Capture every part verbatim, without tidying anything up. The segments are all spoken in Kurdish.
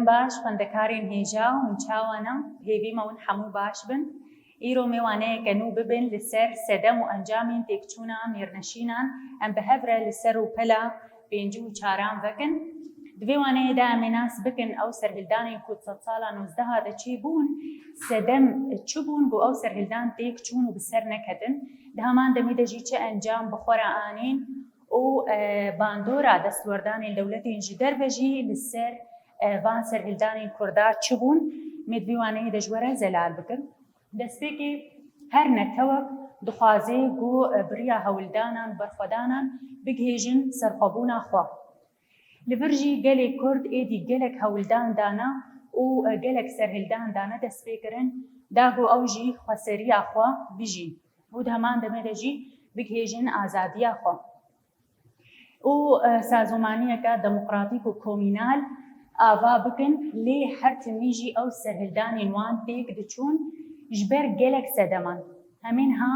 Baş, xwendekarên hêja, hûn çawa ne? Hêvî me hûn hemû baş bin. Îro mêwaneyeke nû bibin li ser sedem û encamên têkçûna mêrneşînan. Em bi hev re li ser rûpela pêncî û çaran vekin. Di vê waneyê de em ê nas bikin ew serhildanên ku di sedsala nozdeh de çêbûn, sedem çi bûn, ku ew serhildan têk çûn û bi ser neketin. Di heman demê de jî çi encam bi xwe re anîn û, e, bandora destwerdanên dewletên ji derve jî li ser, e, van serhildanên Kurda çi bûn, em ê di vê waneyê de ji we re zelal bikin. Destpêkê her netewek dixwaze ku, e, bi riya hewldanan, berxwedanan bigihêjin serxwebûna xwe. Li vir jî gelê Kurd êdî gelek hewldan dana û, e, gelek serhildan dane destpêkirin, da ku ew jî xweseriya xwe bijîn û di heman demê de jî bigihêjin azadiya xwe. Û, e, sazûmaniyeke demokratîk û komînal ava bikin, lê her timî jî ew serhildanên wan têk diçûn ji ber gelek sedeman. Em ê niha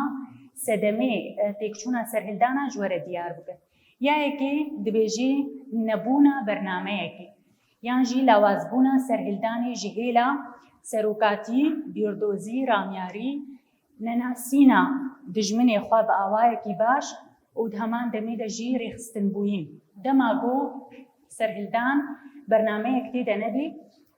sedemê, e, têkçûna serhildana ji we re diyar bikin. Ya yekê dibêjî nebûna bernameyekê, yan jî lawazbûna serhildanê ji hêla serokatî, bîrdozî, ramyarî, nenasîna dijminê xwe bi awayekî baş û di heman demê de jî rêxistinbûyîn. Dema ku serhildan bernameyek tê de nebê,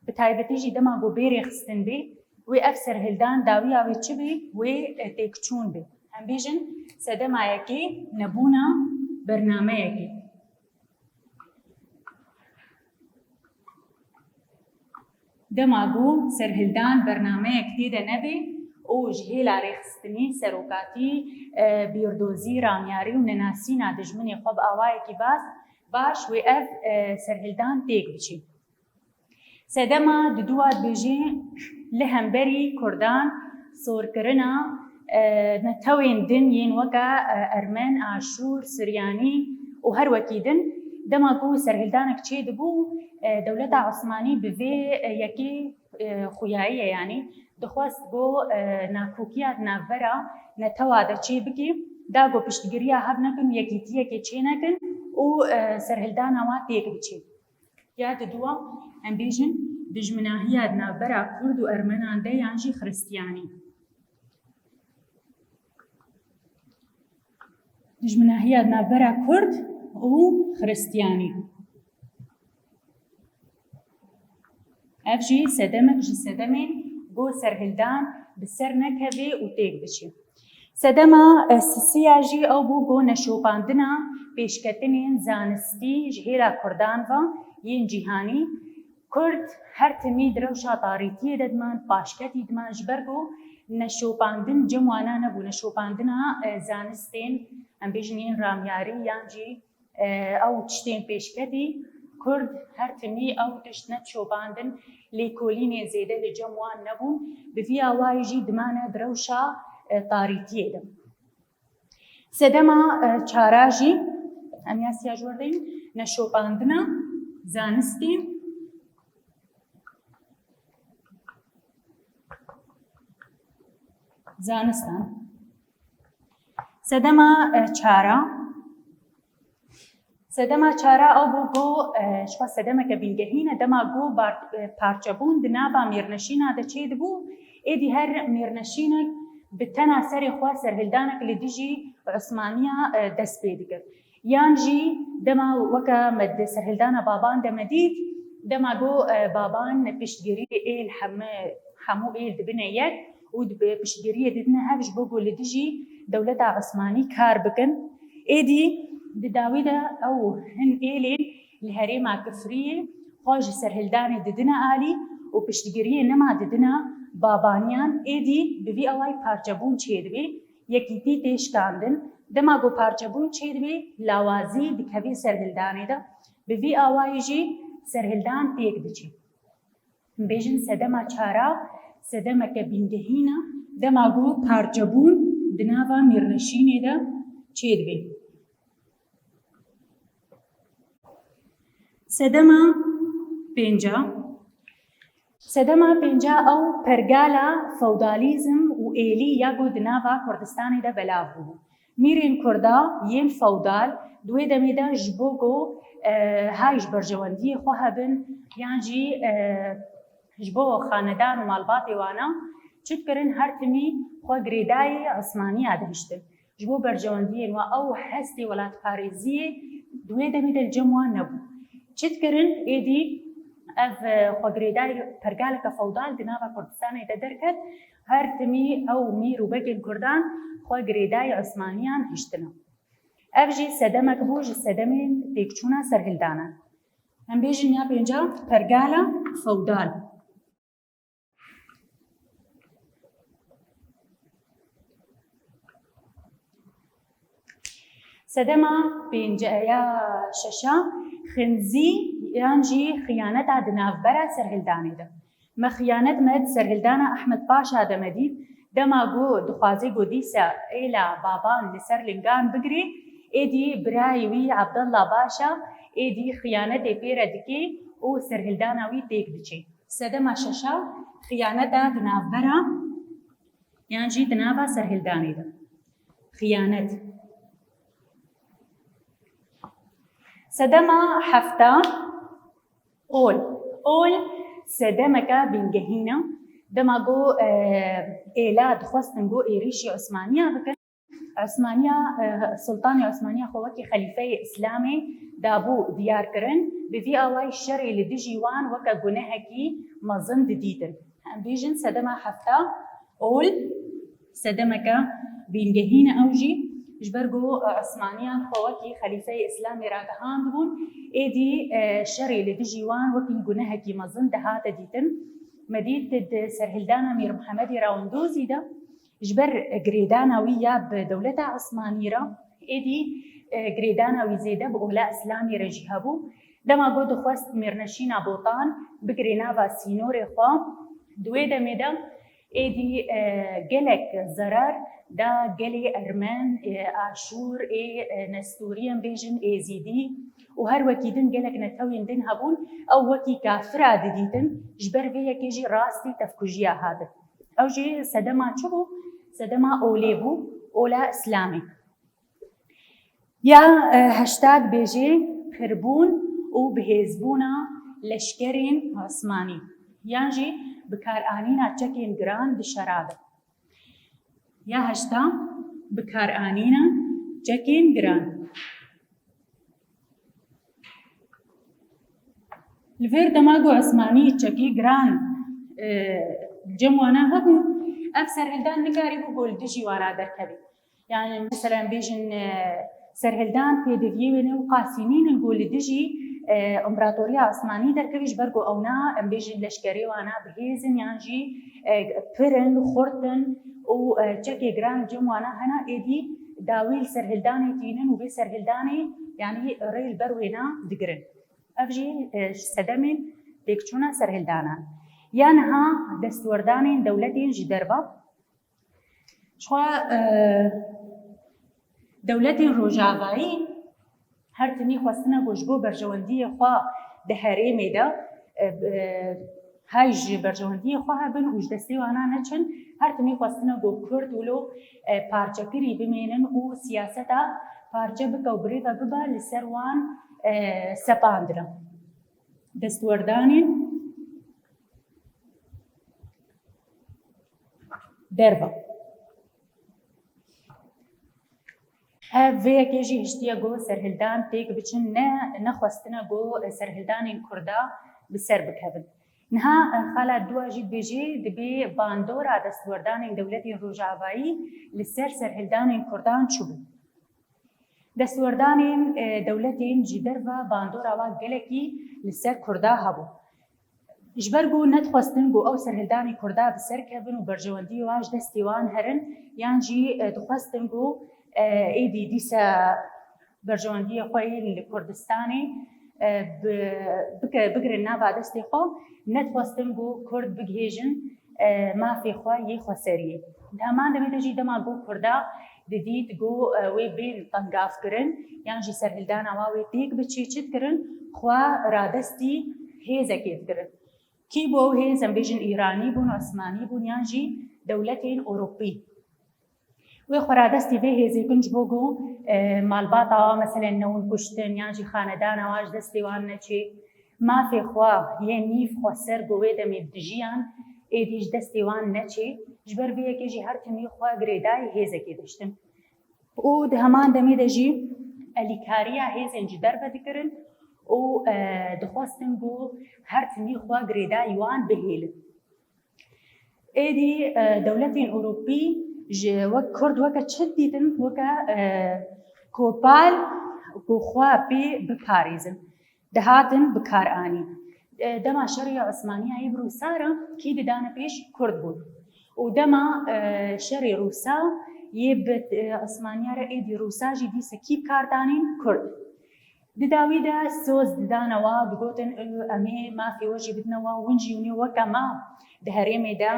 bi taybetî jî dema ku bê rêxistin bê, wê ev serhildan dawiya wê çi bê? Wê, e, têkçûn bê. Em bêjin sedema yekê nebûna bernameyekê. Dema ku serhildan bernameyek tê de nebê û ji hêla rêxistinî, serokatî, e, bîrdozî, ramyarî û nenasîna dijminê xwe bi awayekî bas, baş wê ev, e, serhildan têk biçî. Sedema diduwa dibêjê li hemberî Kurdan sorkirina, e, netewên din yên weke, e, Ermen, Aşûr, Suryanî û her wekî din. Dema ku serhildanek çêdibû, e, dewleta Osmanî bi vê, e, yekê, e, xuyayî ye, yanî dixwest ku, e, nakokiya di navbera netewa de çêbike, da ku piştgiriya hev nekin û yekîtiyekê çênekin û, e, serhildana wan têk biçe. Ya diduwa, em bêjin, dijminahiya di navbera Kurd û Ermenan de yan jî Xiristiyanî. Dijminahiya di navbera Kurd û Xiristiyanî. Ev jî sedemek ji sedemên ku serhildan bi ser nekeve û têk biçe. Sedema, e, sisiya jî ew bû ku neşopandina pêşketinên zanistî ji hêla Kurdan ve yên cîhanî. Kurd her timî di rewşa tarîtiyê de diman, paşketî diman, ji ber ku neşopandin cem wana nebû, neşopandina, e, zanistên, em bêjin, yên ramyarî yan jî, e, ew tiştên pêşketî. Kurd her timî ew tişt nedişopandin, lêkolînên zêde li cem wan nebûn. Bi vî awayî jî dimane di rewşa, e, tarîtiyê de. Sedema, e, çara jî, em ya siya ji we re deyîn, neşopandina zanistî, zanistan. Sedema, e, çara. Sedema çara ew bû ku, e, ji xwe sedemeke bingehîn e, dema ku bar-, e, parçebûn di nava mêrneşîna de çêdibû, êdî her mêrneşînek bi tena serê xwe serhildanek li dijî Osmaniya, e, dest pê dikir. Yan jî dema weke me di serhildana Baban de me dît, dema ku, e, Baban piştgiriyê êl heme-, hemû êl dibine yek û di piştgiriyê didine hev ji bo ku li dijî dewleta Osmanî kar bikin. Êdî di dawî de ew hin êlên li herêma Kifriyê xwe ji serhildanê didine alî û piştgiriyê nema didine Babaniyan, êdî bi vî awayî parçebûn çêdibê, yekîtî tê şikandin. Dema ku parçebûn çêdibê, lawazî dikevê serhildanê de, bi vî awayî jî serhildan têk diçe. Em bêjin sedema çara, sedemeke bingehîn e, dema ku parçebûn di nava mêrneşînê de çêdibê. Sedema pênca. Sedema pênca ew pergala feodalîzm û êlî ya ku di nava Kurdistanê de belav bû. Mîrên Kurda yên feodal di wê demê de ji bo ku e, hay ji berjewendiyê xwe hebin, yan jî, e, ji bo xanedan û malbatê wana çi dikirin, her timî xwe girêdayî Osmaniya dihiştin. Ji bo berjewendiyên we ew hestê welatparêziyê di wê demê de li cem wan nebû. Çi dikirin? Êdî ev, e, xwe girêdayî pergaleke fewdal di nava Kurdistanê de derket, her timî ew mîr û begên Kurdan xwe girêdayî Osmaniyan hiştine. Ev jî sedemek bû ji sedemên têkçûna serhildanan. Em bêjin ya pênca pergala fewdal. Sedema pênce ya şeşa, xinzî yan jî xiyaneta di navbera serhildanê de. Me xiyanet me di serhildana Ehmed Paşa de me dît, dema ku dixwaze ku dîsa êla baban li ser lingan bigirê, êdî birayê wî Abdullah Paşa êdî xiyanetê pê re dike û serhildana wî têk diçe. Sedema şeşa, xiyaneta di navbera yan jî di nava serhildanê de. Xiyanet. Sedema hefta, ol. Ol sedemeke bingehîn e. Dema ku, e, êla dixwestin ku êrîşî Osmaniya bikin, Osmaniya, e, Sultanê Osmaniya xwe wekî xelîfeyê Îslamê dabû diyar kirin, bi vî awayî şerê li dijî wan weke gunehekî mezin didîtin. Em bêjin sedema hefta ol sedemeke bîngehîn e ew jî, ji ber ku, e, Osmaniyan xwe wekî xelîfeyê Îslamê ragihandibûn, êdî, e, şerê li dijî wan wekî gunehekî mezin dihate dîtin. Me dît di serhildana Mîr Mihemedê Rewindozî de, ji ber girêdana wî ya bi dewleta Osmanî re, êdî, e, girêdana wî zêde bi ola Îslamê re jî hebû. Dema ku dixwest Mîrneşîna Botan bigirê nava sînorê xwe, di wê demê de êdî, e, gelek zerar da gelê Ermen, e, Aşûr, ê, e, Nestûrî em bêjin, Êzîdî û her wekî din gelek netewên din hebûn, ew wekî kafira didîtin, ji ber vê yekê jî rastî tevkujiya hatin. Ew jî sedema çi bû? Sedema olê bû, ola Îslamê. Ya, e, heşta dibêje pirbûn û bihêzbûna leşkerên Osmanî, yan jî bikaranîna çekên giran di şera de. Ya heşta, bikaranîna çekên giran. Li vir dema ku Osmanî çekê giran, e, cem wana hebû, ev serhildan nikarîbû ku li dijî wana derkevî. Yani, mesela, em bêjin, e, serhildan pêdiviyê wê ne û qasî nînin ku li dijî, e, împaratoriya Osmanî derkevî, ji ber ku ewna, em bêjin, leşkerê wana bihêz in yan jî, e, pir in, xurt in û, e, çekê giran cem wana hene, êdî dawî li serhildanê tînin û vê serhildanê, yani, rê li ber wêna digirin. Ev jî, e, ji sedemên têkçûna serhildanan. Ya niha destwerdanên dewletên ji derve. Çawa, e, dewletên rojavayî her timî xwestine ku ji bo berjewendiyê xwe di herêmê de, e, e, hay ji berjewendiyê xwe hebin û ji destê wana neçin, her timî xwestine ku Kurd wilo, e, parçekirî bimênin û siyaseta parçe bike û birêve bibe li ser wan, e, sepandine. Destwerdanên derve. Ev vê yekê jî hiştiye ku serhildan têk biçin, ne, nexwestine ku serhildanên Kurda bi ser bikevin. Niha, e, xala dua jî dibêje, dibê bandora destwerdanên dewletên rojavayî li ser serhildanên Kurdan çi bû? Destwerdanên, e, dewletên ji derve bandora wa gelekî li ser Kurda hebû. Ji ber ku nedixwestin ku ew serhildanê Kurda bi ser kevin û berjewendiyê wan ji destê wan herin, yan jî, e, dixwestin ku, e, êdî dîsa berjewendiyê xwe yên li Kurdistanê, e, bi, bike-, bigirin nava destê xwe, nedixwestin ku Kurd bigihêjin, e, mafê xwe yê xweseriyê. Di heman demê de jî dema ku Kurda didît ku, e, wê bên tengavkirin, yan jî serhildana wa wê têk biçî, çi dikirin? Xwe radestî hêzekê dikirin. Kî bû ew hêz? Em bêjin Îranî bûn, Osmanî bûn, yan jî dewletên Ewropî. Wê xwe radestî vê hêzê kin ji bo ku, e, malbata wa, meselen, newin kuştin yan jî xanedana wa ji destê wan neçê. Mafê xwe yê nîv xweser ku wê demê dijiyan, êdî ji destê wan neçê. Ji ber vê yekê jî her timî xwe girêdayî hêzekê diştin. Û di heman demê de jî elîkariya hêzên ji derve dikirin û, e, dixwestin ku her timî xwe girêdayî wan bihêlin. Êdî, e, dewletên Ewropî ji wek Kurd weke çi dîtin, weke, e, kopal ku xwe pê biparêzin, dihatin bikaranîn. E, dema şerê Osmaniyayê bi Rûsa re kî didane pêş? Kurd bûn. Û dema, e, şerê Rûsa yê bi, e, Osmaniya re êdî Rûsa jî dîsa kî bi kar danîn? Kurd. Di dawî de soz didane wa, digotin, "Em ê mafê we jî bidine wa, hûn jî hûn ê weke me di herêmê de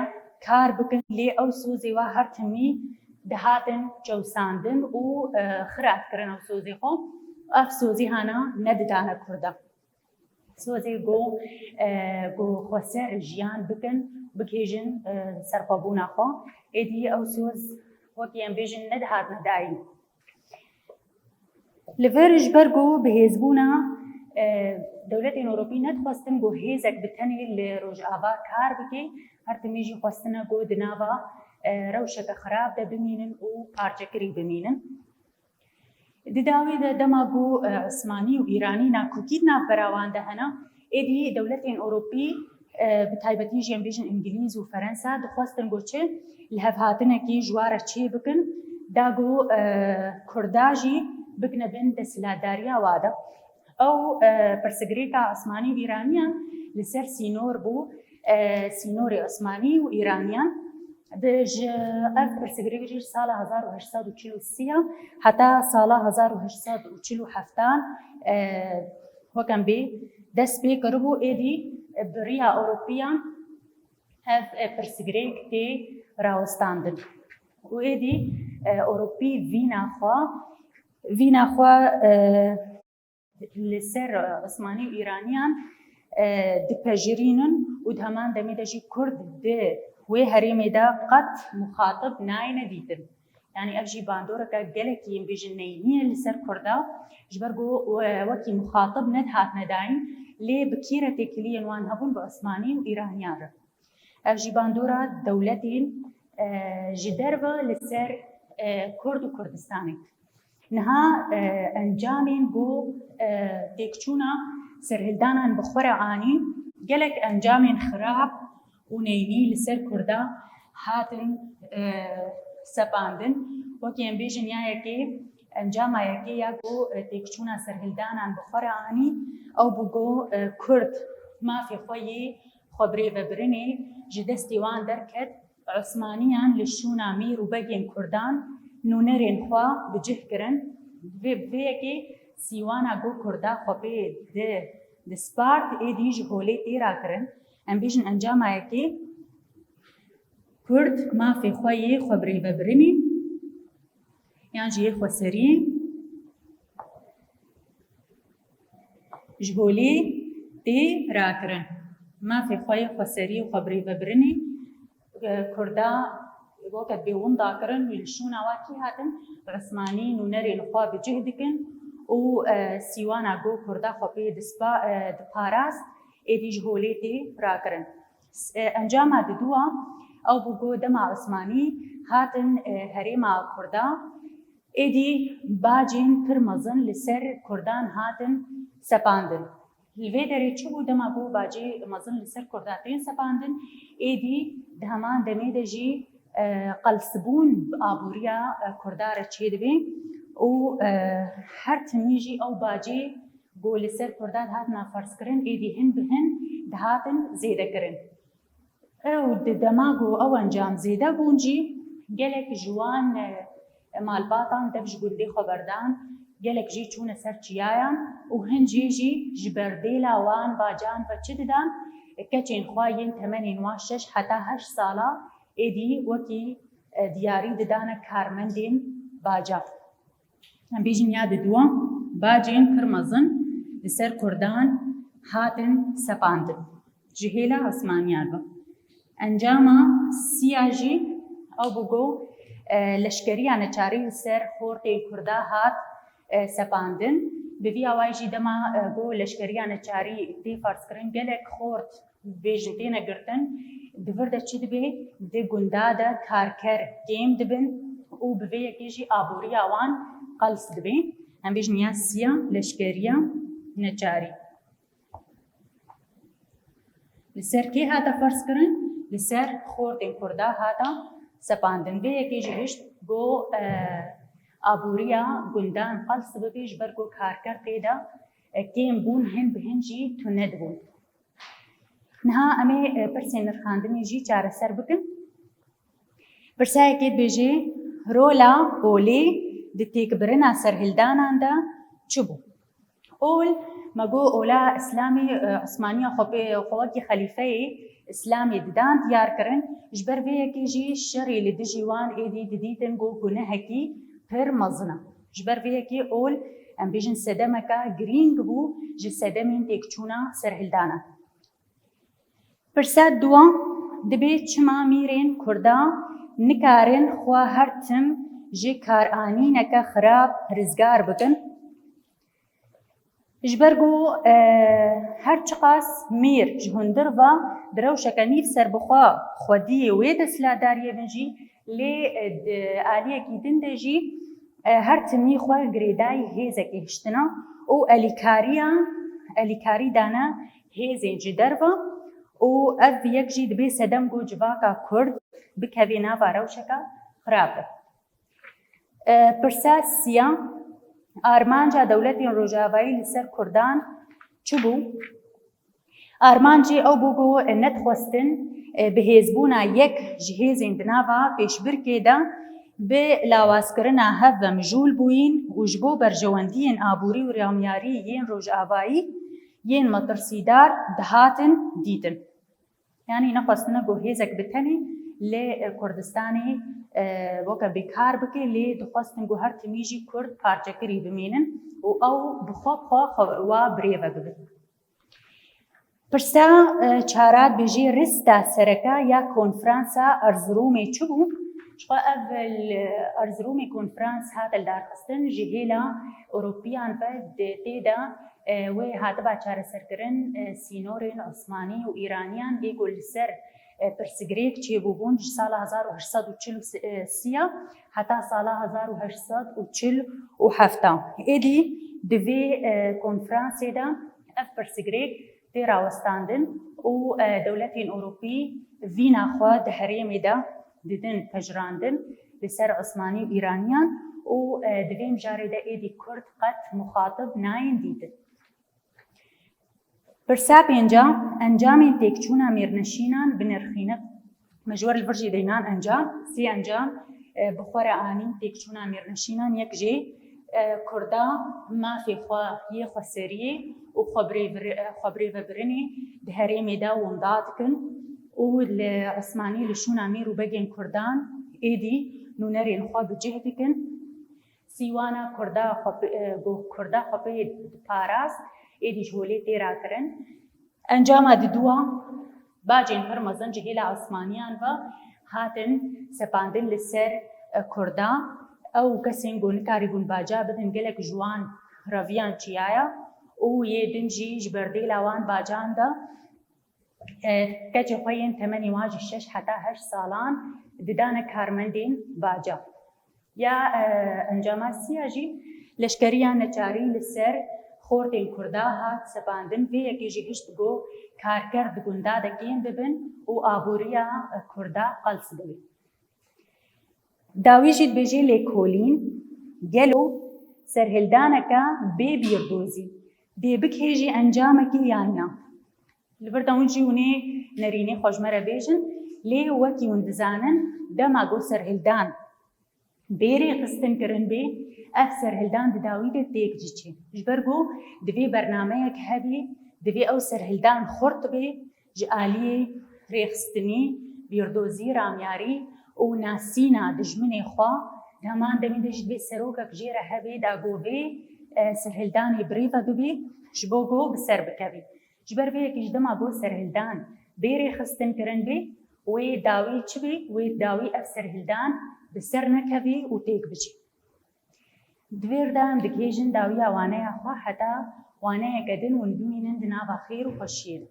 kar bikin." Lê ew sozê wa her timî dihatin çewsandin û, e, xira dikirin ew sozê xwe. Ev sozê hana nedidane Kurda. Sozê ku, e, ku xweser jiyan bikin, bigihêjin, e, serxwebûna xwe. Êdî ew soz, wekî em bêjin, nedihatine dayîn. Li vir ji ber ku bihêzbûna, e, dewletên Ewropî nedixwestin ku hêzek bi tenê li Rojava kar bike, her timî jî xwestine ku di nava, e, rewşeke xirab de bimînin û parçekirî bimînin. Di dawî de dema ku, e, Osmanî û Îranî nakokî di navbera wan de hene, êdî dewletên Ewropî, e, bi taybetî jî em bêjin Îngilîz û Ferensa dixwestin ku çi lihevhatinekî ji wa re çê bikin, da ku, e, Kurda jî bikine bin desthilatdariya wa de. Ew, e, pirsgirêka Osmanî û Îraniyan li ser sînor bû, e, sînorê Osmanî û Îraniyan. Di ji ev pirsgirêk jî sala hezar û heşt sed û çil û sê heta sala hezar û heşt sed û çil û heft, e, wek em bê dest pê kiribû, êdî bi riya Ewropiyan ev, e, pirsgirêk tê rawestandin. Û êdî, e, Ewropî vîna xwe, vîna xwe, e, li ser, e, Osmanî û Îraniyan, e, dipejirînin û di heman demê de jî Kurd di wê herêmê de qet muxatib nayêne dîtin. Yanî ev jî bandoreke gelekî, em bêjin, neyînî ye li ser Kurda, ji ber ku, e, wekî muxatib nedihatine dayîn, lê bi kî re têkiliyên wan hebûn? Bi Osmanî û Îraniyan re. Ev jî bandora dewletên, e, ji derve li ser, e, Kurd û Kurdistanê. Niha, e, encamên ku, e, têkçûna serhildanan bi xwe re anî, gelek encamên xirab û neyînî li ser Kurda hatin, e, sepandin. Wekî em bêjin, ya yekê, encama yekê ya ku, e, têkçûna serhildanan bi xwe re anî, ew bû ku, e, Kurd mafê xwe yê xwebirêvebirinê ji destê wan derket. Osmaniyan li şûna mîr û begên Kurdan nûnerên xwe bi cih kirin. Vê, vê yekê sîwana ku Kurda xwe pê di, dispart, êdî ji holê tê rakirin. Em bêjin encama yekê Kurd mafê xwe yê xwebirêvebirinê yan jî yê xweseriyê ji holê tê rakirin. Mafê xwe yê xweserî û xwebirêvebirinê, e, Kurda weke bê winda kirin, wî li şûna wa kî hatin? Osmanî nûnerên xwe bi cih dikin û, e, sîwana ku Kurda xwe pê dispa-, e, diparast, êdî ji holê tê rakirin. S-, e, encama diduwa ew bû ku dema Osmanî hatin, e, herêma Kurda, êdî bacên pir mezin li ser Kurdan hatin sepandin. Li vê derê çi bû? Dema ku bacê mezin li ser Kurda tên sepandin, êdî di heman demê de jî, e, qelsibûn bi aboriya, e, Kurda re çêdibe û, e, her timî jî ew bacê ku li ser Kurda dihatina ferzkirin, êdî hin bi hin dihatin zêdekirin. Ew di dema ku ew encam zêde bûn jî, gelek ji wan, e, malbatan dev ji gundê xwe berdan, gelek jî çûne ser çiyayan û hin jî jî ji berdêla wan bacan ve çi didan, keçên xwe yên temenên wan şeş heta heşt sala êdî wekî, e, diyarî didane karmendên bacan. Em bêjin ya diduwa, bacên pir mezin li ser Kurdan hatin sepandin ji hêla Osmaniyan ve. Encama siya jî ew bû ku E, leşkeriya neçarî li ser xortên Kurda hat, e, sepandin. Bi vî awayî jî dema, e, ku leşkeriya neçarî tê ferzkirin, gelek xort, bêjin, têne girtin. Di vir de çi dibe? Di gunda de karker kêm dibin û bi vê yekê jî aboriya wan qels dibe. Em bêjin ya siya leşkeriya neçarî. Li ser kê hate ferzkirin? Li ser xortên Kurda hate sepandin. Vê yekê jî hişt ku, e, aboriya gundan qels bibe, ji ber ku karker tê de, e, kêm bûn, hin bi hin jî tune dibûn. Niha em ê, e, pirsên nirxandinê jî çareser bikin. Pirsa yekê dibêje, rola olê di têkbirina serhildanan de çi bû? Ol, me got, ola Îslamê, e, Osmaniya xwe pê, xwe wekî xelîfeyê Îslamê didan diyar kirin, ji ber vê yekê jî şerê li dijî wan êdî didîtin ku gunehekî pir mezin e. Ji ber vê yekê ol, em bêjin, sedemeke girîng bû ji sedemên têkçûna serhildanan. Pirsa duwa, dibê çima mîrên Kurda nikarin xwe her tim ji karanîneke xirab rizgar bikin? Ji ber ku, e, her çiqas mîr ji hundir ve di rewşeke nîv serbixwe xwediyê wê desthilatdariyê bin jî, lê, e, di aliyekî din de jî, e, her timî xwe girêdayî hêzekê hiştina û elîkariya, elîkarî dane hêzên ji derve û ev yek jî dibê sedem ku civaka Kurd bikevê nava rewşeke xirab de. E, pirsa siya, armanca dewletên Rojavayî li ser Kurdan çi bû? Armancê ew bû ku nedixwestin, e, bi hêzbûna yek ji hêzên di nava pêşbirkê de bi lawazkirina hev ve mijûl bûyîn û ji bo berjewendiyên aborî û ramyarî yên Rojavayî yên metirsîdar dihatin dîtin. Yanî nexwestine ku hêzek bi tenê li Kurdistanê, e, weke bêkar bike, lê dixwestin ku her timî jî Kurd parçekirî bimînin û ew bi xwe bi xwe xwe wa birêve bibin. Pirsa, e, çara dibêjê, rista sereke ya konferansa Erzirûmê çi bû? Ji xwe ev, e, Erzirûmê konferans hate lidarxistin ji hêla Ewropiyan ve, di, tê de, e, wê hatiba çareserkirin, e, sînorên Osmanî û Îraniyan ê ku li ser, e, pirsgirêk çêbûbûn ji sala hezar û heşt sed û çil û sê heta sala hezar û heşt sed û çil û heft. Êdî di vê, e, konferansê de ev pirsgirêk tê rawestandin û, e, dewletên Ewropî vîna xwe di herêmê de didin pejirandin li ser Osmanî û Îraniyan û, e, di vê mijarê de êdî Kurd qet muxatib nayên dîtin. Pirsa pênca, encamên têkçûna mêrneşînan bi nirxîne. Me ji we re li vir jî deynan encam, sê encam, e, bi xwe re anîn têkçûna mêrneşînan. Yek jê, e, Kurda mafê xwe yê xweseriyê û xwe birêvir-, e, xwe birêvebirinê di herêmê de winda dikin û li Osmanî li şûna mîr û begên Kurdan êdî nûnerên xwe bi cih dikin. Sîwana Kurda xwe pê, e, ku Kurda xwe pê diparast, êdî ji holê tê rakirin. Encama diduwa, bacên pir mezin ji hêla Osmaniyan ve hatin sepandin li ser, e, Kurda. Ew kesên ku nikarîbûn baca bidin, gelek ji wan reviyan çiyaya û yê din jî ji berdêla wan bacan de, e, keçê xwe yên temenê wan ji şeş heta heşt salan didane karmendên baca. Ya, e, encama siya jî leşkeriya neçarî li ser xortên Kurda hat sepandin. Vê yekê jî hişt ku karker di gunda de kêm bibin û aboriya, e, Kurda qels bibe. Dawî jî dibêje lêkolîn, gelo serhildaneke bê bîrdozî dê bikêjî encamekê yan na? Li vir de hûn jî hûn ê nerînê xwe ji me re bêjin, lê wekî hûn dizanin, dema ku serhildan bê rêxistin kirin bê, ev serhildan di dawî de têk diçe. Ji ber ku divê bernameyek hebê, divê ew serhildan xurt bê, ji aliyê rêxistinî, bîrdozî, ramyarî û nasîna dijminê xwe, di heman demê de jî divê serokek jê re hebê, da ku vê, e, serhildanê birêve bibê, ji bo ku bi ser bikevê. Ji ber vê yekê ji dema ku serhildan bê rêxistin kirin bê, wê dawî çi bê? Wê dawî ev serhildan bi ser nekevî û têk bijî. Di vêr de em digihêjin dawiya waneya xwe heta waneyeke din hûn bimînin di nava xêr û xweşiyê de.